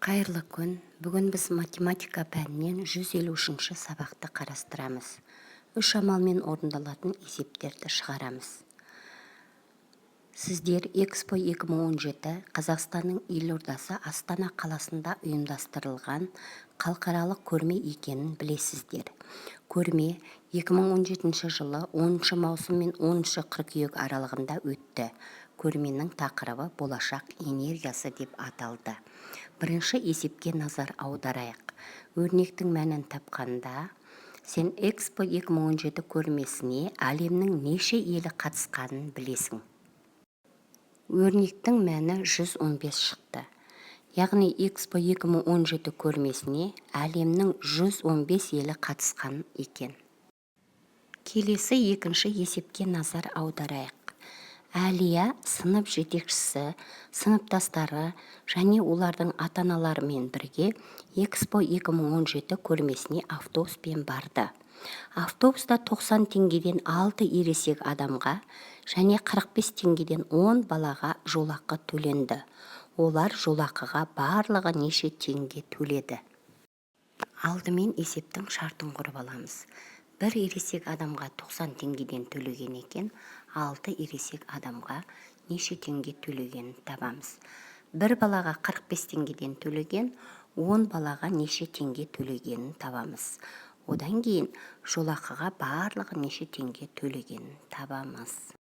Қайырлы күн! Бүгін біз математика пәнінен 153-ші сабақты қарастырамыз. Үш амалмен орындалатын есептерді шығарамыз. Сіздер Экспо 2017 Қазақстанның елордасы Астана қаласында ұйымдастырылған халықаралық көрме екенін білесіздер. Көрме 2017 жылы 10 маусым мен 10 қыркүйек аралығында өтті. Көрменің тақырыбы «Болашақ энергиясы» деп аталды. Бірінші есепке назар аударайық. Өрнектің мәнін тапқанда, сен Экспо 2017 көрмесіне әлемнің неше елі қатысқанын білесің? Өрнектің мәні 115 шықты. Яғни Экспо 2017 көрмесіне әлемнің 115 елі қатысқан екен. Келесі екінші есепке назар аударайық. Әлия сынып жетекшісі сыныптастары және олардың ата-аналарымен бірге Экспо 2017 көрмесіне автобуспен барды. Автобуста 90 теңгеден 6 ересек адамға және 45 теңгеден 10 балаға жолақы төленді. Олар жолақыға барлығы неше теңге төледі? Алдымен есептің шартын құрып аламыз. Бір ересек адамға 90 теңгеден төлеген екен, 6 ересек адамға неше теңге төлегенін табамыз. Бір балаға 45 теңгеден төлеген, 10 балаға неше теңге төлегенін табамыз. Одан кейін жолақыға барлығы неше теңге төлегенін табамыз.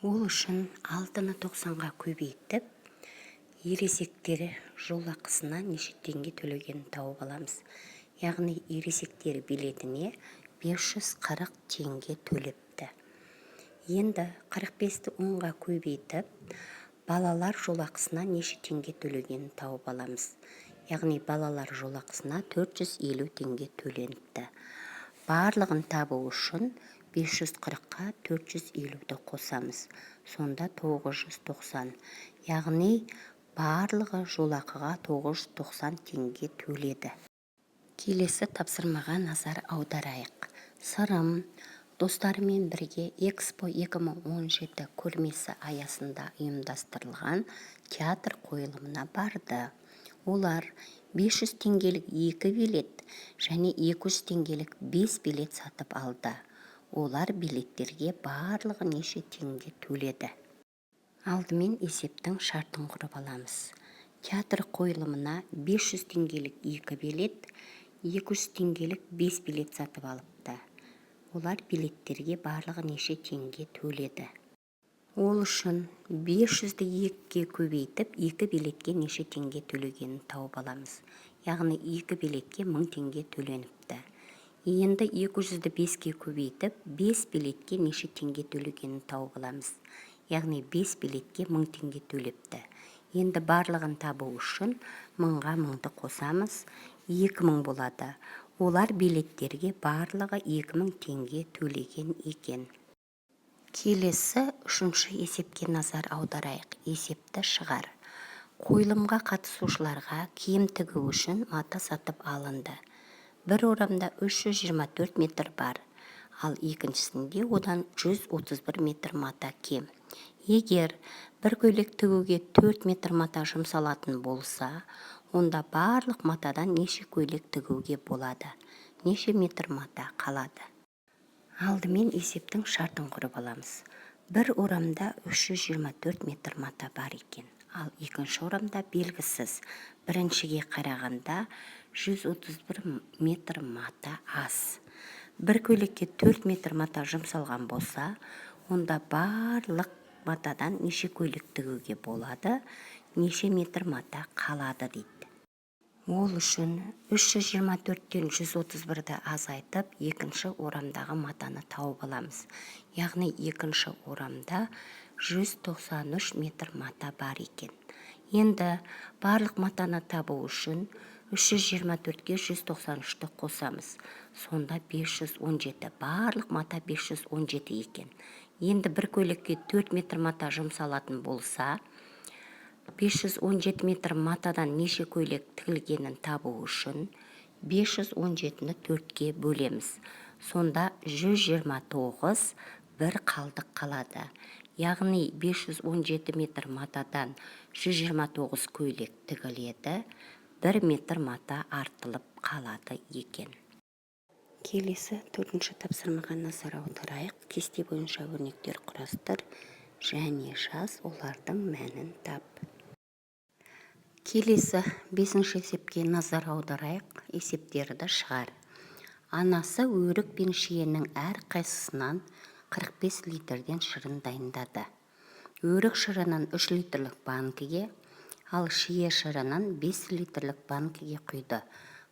Ол үшін 6-ны 90-ға көбейтіп, ересектер жолақысына неше теңге төлегенін тауып аламыз. Яғни ересектер билетіне 540 теңге төлепті. Енді 45-ті 10-ға көбейтіп, балалар жолақысына неше теңге төлегенін тауып аламыз. Яғни балалар жолақысына 450 теңге төленіпті. Барлығын табу үшін 540-қа 450-ді қосамыз. Сонда 990. Яғни барлығы жолақыға 990 теңге төледі. Келесі тапсырмаға назар аударайық. Сырым достарымен бірге Экспо 2017 көрмесі аясында ұйымдастырылған театр қойылымына барды. Олар 500 теңгелік екі билет және 200 теңгелік 5 билет сатып алды. Олар билеттерге барлығы неше теңге төледі? Алдымен есептің шартын құрып аламыз. Театр қойылымына 500 теңгелік екі билет, 200 теңгелік 5 билет сатып алыпты. Олар билеттерге барлығы неше теңге төледі? Ол үшін 500-ді 2-ге көбейтіп, екі билетке неше теңге төлегенін тауып аламыз. Яғни екі билетке 1000 теңге төленіпті. Енді 200-ді 5-ке көбейтіп, 5 билетке неше теңге төлегенін тауып аламыз. Яғни 5 билетке 1000 теңге төлепті. Енді барлығын табу үшін 1000-ға 1000-ды қосамыз, 2000 болады. Олар билеттерге барлығы 2000 теңге төлеген екен. Келесі үшінші есепке назар аударайық. Есепті шығар. Қойылымға қатысушыларға киім тігу үшін мата сатып алынды. Бір орамда 324 метр бар, ал екіншісінде одан 131 метр мата кем. Егер бір көйлек тігуге 4 метр мата жұмсалатын болса, онда барлық матадан неше көйлек тігуге болады? Неше метр мата қалады? Алдымен есептің шартын құрып аламыз. Бір орамда 324 метр мата бар екен, ал екінші орамда белгісіз. Біріншіге қарағанда 131 метр мата аз. Бір көйлекке 4 метр мата жұмсалған болса, онда барлық матадан неше көйлек тігуге болады, неше метр мата қалады дейді. Ол үшін 324-тен 131-ді азайтып, екінші орамдағы матаны тауып аламыз. Яғни екінші орамда 193 метр мата бар екен. Енді барлық матаны табу үшін 324-ке 193-ті қосамыз. Сонда 517. Барлық мата 517 екен. Енді бір көйлекке 4 метр мата жұмсалатын болса, 517 метр матадан неше көйлек тігілгенін табу үшін 517-ні 4-ке бөлеміз. Сонда 129 бір қалдық қалады. Яғни 517 метр матадан 129 көйлек тігіледі. 1 метр мата артылып қалады екен. Келесі төртінші тапсырмаға назар аударайық. Кесте бойынша өрнектер құрастыр және жаз, олардың мәнін тап. Келесі бесінші есепке назар аударайық. Есептерді шығар. Анасы өрік пен шиенің әрқайсысынан 45 литрден шырын дайындады. Өрік шырынын 3 литрлік банкіге, ал шие шырынын 5 литрлік банкіге құйды.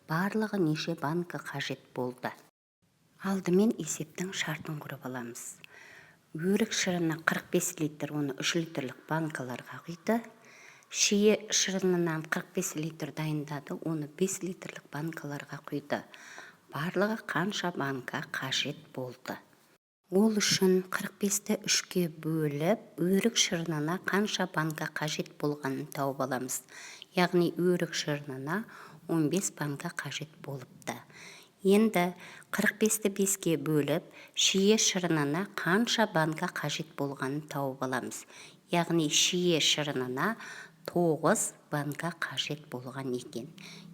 Барлығы неше банкі қажет болды? Алдымен есептің шартын құрып аламыз. Өрік шырыны 45 литр, оны 3 литрлік банкаларға құйды. Шие шырынынан 45 литр дайындады, оны 5 литрлік банкаларға құйды. Барлығы қанша банка қажет болды? Ол үшін 45-ті 3-ке бөліп, өрік шырынына қанша банка қажет болғанын тауып аламыз. Яғни өрік шырынына 15 банка қажет болыпты. Енді 45-ті 5-ке бөліп, шие шырынына қанша банка қажет болғанын тауып аламыз. Яғни шие шырынына 9 банка қажет болған екен.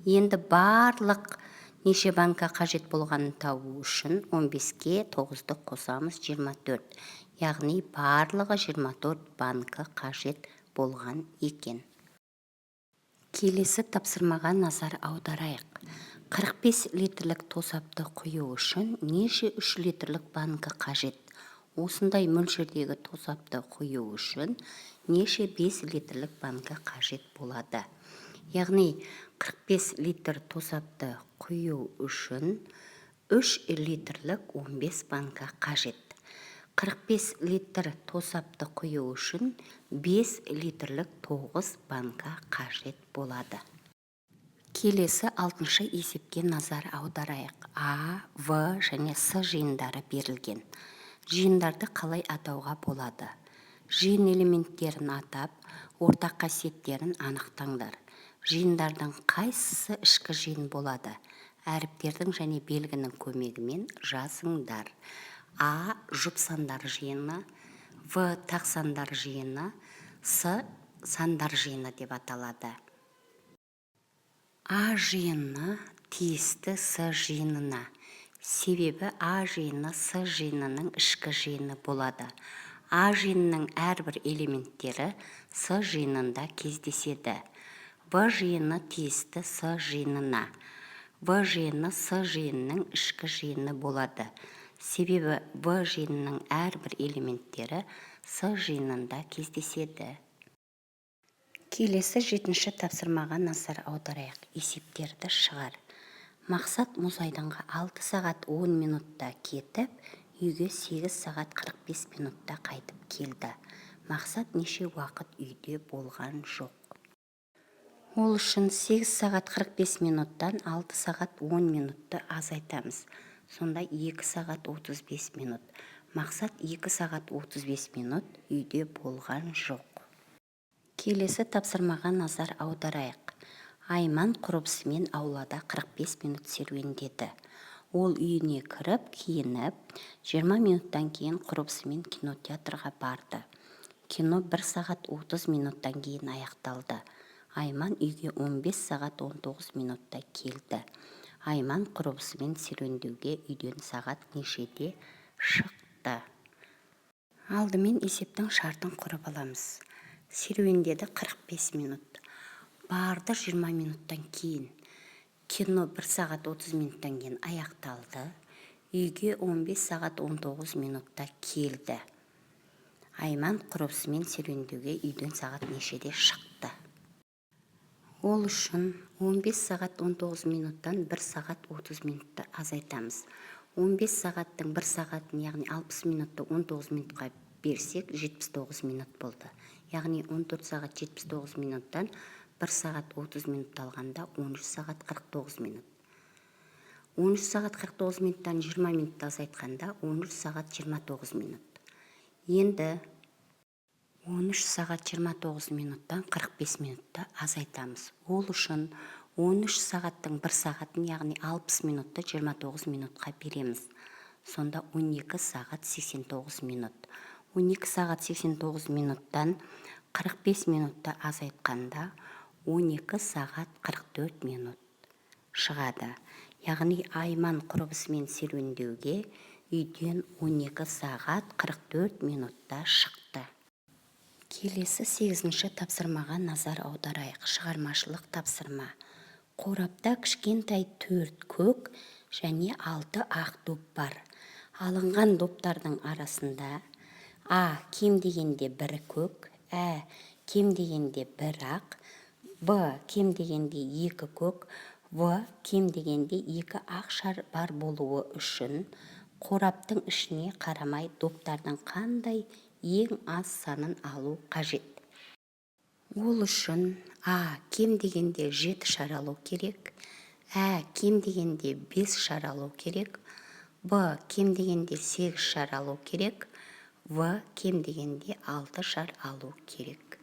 Енді барлық неше банка қажет болғанын табу үшін 15-ке 9-ды қосамыз, 24. Яғни барлығы 24 банка қажет болған екен. Келесі тапсырмаға назар аударайық. 45 литрлік тосапты құю үшін неше 3 литрлік банка қажет? Осындай мөлшердегі тосапты құю үшін неше 5 литрлік банка қажет болады? Яғни 45 литр тосапты құю үшін 3 литрлік 15 банка қажет. 45 литр тосапты құю үшін 5 литрлік 9 банка қажет болады. Келесі алтыншы есепке назар аударайық. А, В және С жиындары берілген. Жиындарды қалай атауға болады? Жиын элементтерін атап, ортақ қасиеттерін анықтаңдар. Жиындардың қайсысы ішкі жиын болады? Әріптердің және белгінің көмегімен жазыңдар. А жұп сандар жиыны, В тақ сандар жиыны, С сандар жиыны деп аталады. А жиыны тиісті С жиынына. Себебі А жиыны С жиынының ішкі жиыны болады. А жиынының әрбір элементтері С жиынында кездеседі. В жиыны тиісті С жиынына. В жиыны С жиынының ішкі жиыны болады. Себебі В жиынының әрбір элементтері С жиынында кездеседі. Келесі жетінші тапсырмаға назар аударайық. Есептерді шығар. Мақсат мұз айдынға 6 сағат 10 минутта кетіп, үйге 8 сағат 45 минутта қайтып келді. Мақсат неше уақыт үйде болған жоқ? Ол үшін 8 сағат 45 минуттан 6 сағат 10 минутты азайтамыз. Сонда 2 сағат 35 минут. Мақсат 2 сағат 35 минут үйде болған жоқ. Келесі тапсырмаға назар аударайық. Айман құрбысымен аулада 45 минут серуендеді. Ол үйіне кіріп, киініп, 20 минуттан кейін құрбысымен кинотеатрға барды. Кино 1 сағат 30 минуттан кейін аяқталды. Айман үйге 15 сағат 19 минутта келді. Айман құрбысымен серуендеуге үйден сағат нешеде шықты? Алдымен есептің шартын құрып аламыз. Серуендеді 45 минут. Барды 20 минуттан кейін. Кино 1 сағат 30 минуттан кейін аяқталды. Үйге 15 сағат 19 минутта келді. Айман құрбысымен серуендеуге үйден сағат нешеде шықты? Ол үшін 15 сағат 19 минуттан 1 сағат 30 минутты азайтамыз. 15 сағаттың 1 сағатын, яғни 60 минутты 19 минутқа берсек, 79 минут болды. Яғни 14 сағат 79 минуттан 1 сағат 30 минут алғанда 13 сағат 49 минут. 13 сағат 49 минуттан 20 минутты азайтқанда 13 сағат 29 минут. Енді 13 сағат 29 минуттан 45 минутты азайтамыз. Ол үшін 13 сағаттың 1 сағатын, яғни 60 минутты 29 минутқа береміз. Сонда 12 сағат 89 минут. 12 сағат 89 минуттан 45 минутты азайтқанда 12 сағат 44 минут шығады. Яғни Айман құрбысымен серуендеуге үйден 12 сағат 44 минутта шықты. Келесі сегізінші тапсырмаға назар аударайық. Шығармашылық тапсырма. Қорапта кішкентай төрт көк және алты ақ доп бар. Алынған доптардың арасында а кем дегенде бір көк, ә кем дегенде бір ақ, б кем дегенде екі көк, в кем дегенде екі ақ шар бар болуы үшін қораптың ішіне қарамай доптардың қандай ең аз санын алу қажет? Ол үшін а кем дегенде жеті шар алу керек, ә кем дегенде бес шар алу керек, б кем дегенде сегіз шар алу керек, в кем дегенде алты шар алу керек.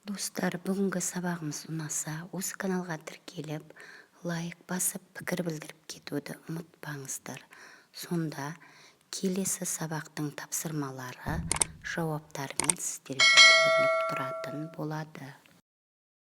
Достар, бүгінгі сабағымыз ұнаса, осы каналға тіркеліп, лайк басып, пікір білдіріп кетуді ұмытпаңыздар. Сонда келесі сабақтың тапсырмалары жауаптарымен сіздерге көрініп тұратын болады.